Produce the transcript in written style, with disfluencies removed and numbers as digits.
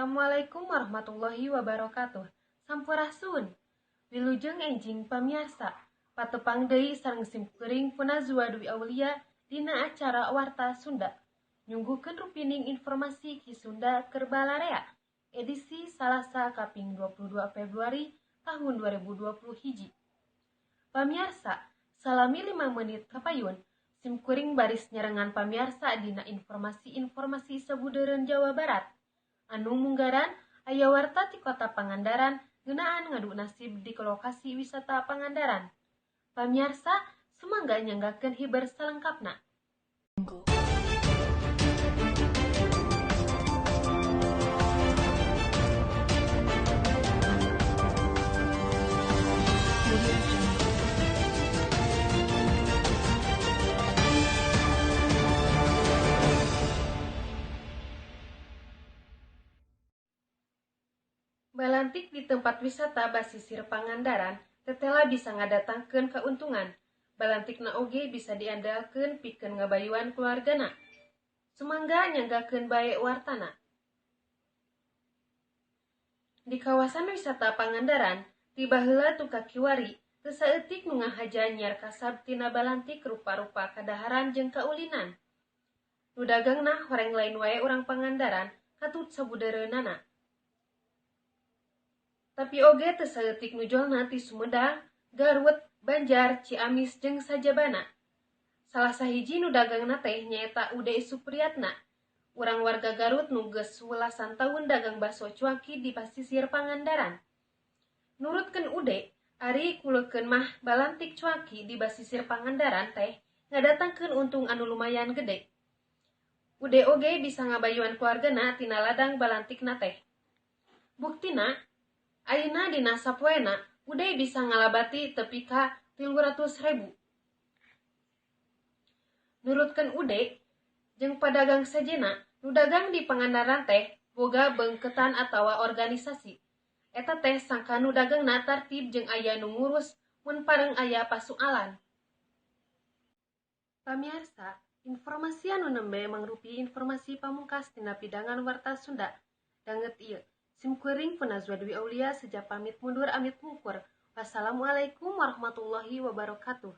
Assalamualaikum warahmatullahi wabarakatuh. Sampurasun. Wilujeng enjing pamiarsa. Patepang deui sareng simkuring Punazwa Dwi Aulia dina acara Warta Sunda. Nyungguhkeun rupining informasi Ki Sunda keur balarea. Edisi Salasa kaping 22 Februari tahun 2020 hiji. Pamiarsa, salami 5 menit kapayun, simkuring baris nyarengan pamiarsa dina informasi-informasi sabudeureun Jawa Barat. Anu munggaran aya warta ti Kota Pangandaran ngeunaan ngadu nasib di lokasi wisata Pangandaran. Pamiarsa, sumangga nyanggakeun hiber salengkapna. Balantik di tempat wisata basisir Pangandaran tetela bisa ngadatangkeun kauntungan. Balantikna oge bisa diandalkeun pikeun ngabayuan keluargana. Sumangga nyanggakeun bae wartana. Di kawasan wisata Pangandaran, ti baheula tu kakiwari, teu saeutik nu ngahaja nyiar kasab tina balantik rupa-rupa kadaharan jeung kaulinan. Nu dagangna horeng lain wae urang Pangandaran katut sabudeureunana. Tapi oge teu saeutik nu jolna ti Sumedang, Garut, Banjar, Ciamis jeung sajabana. Salah sahiji nu dagangna teh nyaeta Ude Supriyatna, urang warga Garut nu geus welasan taun dagang baso cuanki di pasisir Pangandaran. Nurutkeun Ude, ari kuleukeun mah balantik cuanki di basisir Pangandaran teh ngadatangkeun untung anu lumayan gede. Ude oge bisa ngabayuan keluargana tina ladang balantikna teh. Buktina, ayeuna dina sapoena Ude bisa ngalabati tepi ka 300.000. Nurutkeun Ude, jeung padagang sejenna nu dagang di Pangandaran teh boga beungkeutan atawa organisasi. Eta teh sangkan nu dagangna tartib jeung aya nu ngurus mun pareng aya pasualan. Pamiarsa, informasi anu nembe mangrupi informasi pamungkas tina pidangan Warta Sunda. Danget ieu. Simkuring Punazwa Dwi Aulia seja pamit mundur amit mungkur. Wassalamualaikum warahmatullahi wabarakatuh.